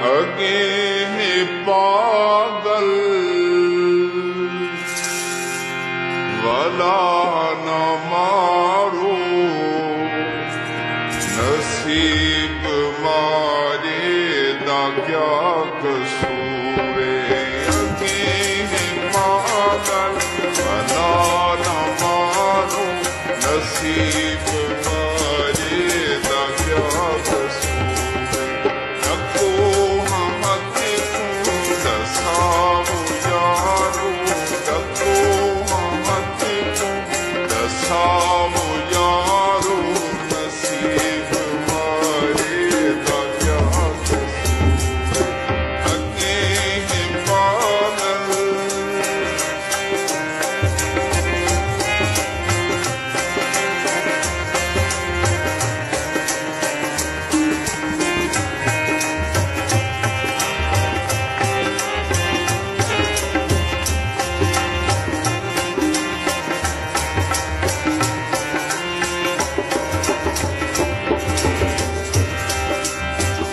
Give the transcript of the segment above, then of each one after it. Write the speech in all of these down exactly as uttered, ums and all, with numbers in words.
اڳیں ہے پاڳل ولا نہ مارو، نصیب مارے دا کیا قصور ہے۔ اڳیں ہے پاڳل ولا نہ مارو، نصیب مارے دا کیا قصور ہے۔ ݙکو ہاں ہتھ کوں ݙساؤ یارو، ݙکو ہاں ہتھ کوں ݙساؤ یارو، نصیب مارے دا کیا قصور ہے۔ اڳیں ہے پاڳل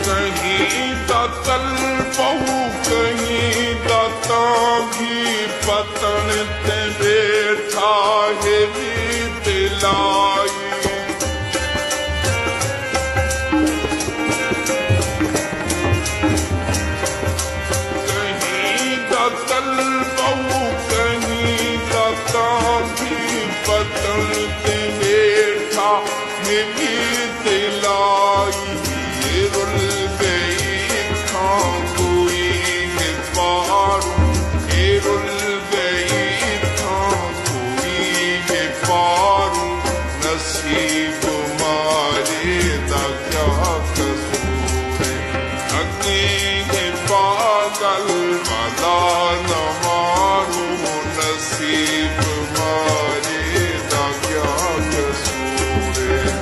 کہیں دا تل پہو، کہیں دا تانگھی پتن تے ٻیٹھا ہے وی دلائی۔ کہیں دا تل پہو، کہیں دا تانگھی پتن تے ٻیٹھا ہے وی دلائی۔ اے رل ڳئی اتھاں کوئی ہے پاروں، اے رل ڳئی اتھاں کوئی ہے پاروں، نصیب مارے دا کیا قصور ہے۔ اڳیں ہے پاڳل ولا نہ مارو، نصیب مارے دا کیا قصور ہے۔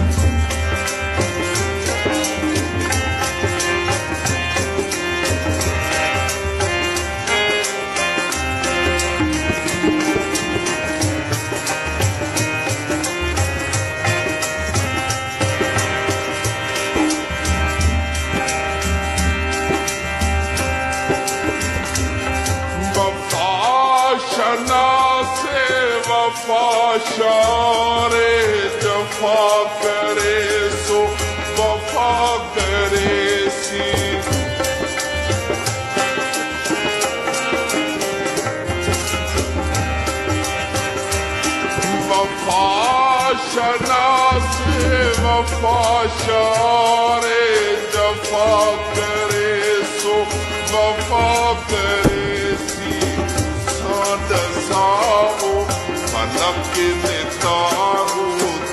وفا شناس وفا شارے، جفا کرے سو وفا کریسی۔ وفا شناس وفا شارے، جفا کرے سو وفا کریسی۔ تساں ݙساؤ فلک دے تارو،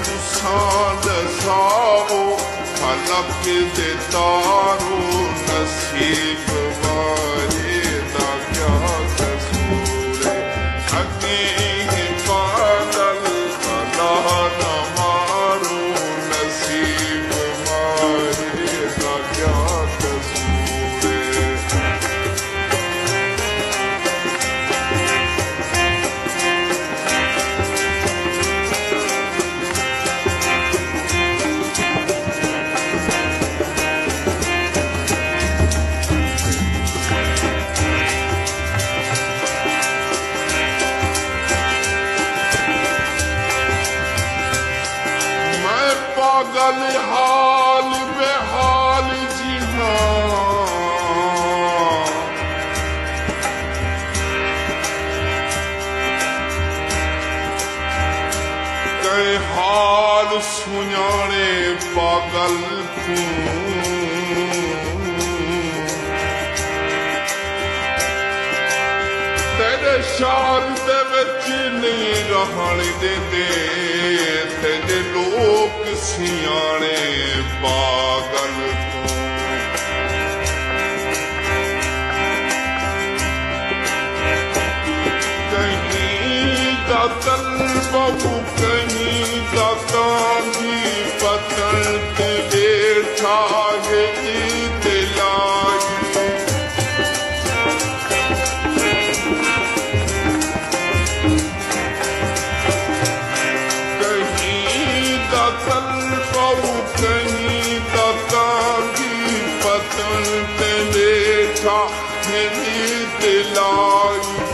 تساں ݙساؤ فلک دے تارو، نصیب وارے دا کیا قصور ہے۔ اڳیں ہے پاڳل ولا نہ مارو، نصیب وارے دا کیا قصور ہے۔ میں پاڳل حال بے حال جیہاں، کئیں حال سنڄاݨے پاڳل کوں۔ تیݙے شہر دے وچ نئیں رہݨ ݙیندے، تیݙے لوک سیاݨے پاڳل کوں۔ کہیں دا تل ٻہوں، کہیں دا تانگھی، پتن تے ٻیٹھا ہے عید لائی۔ کہیں دا تل ٻہوں، کہیں دا تانگھی، پتن تے ٻیٹھا تھا میری دلائی۔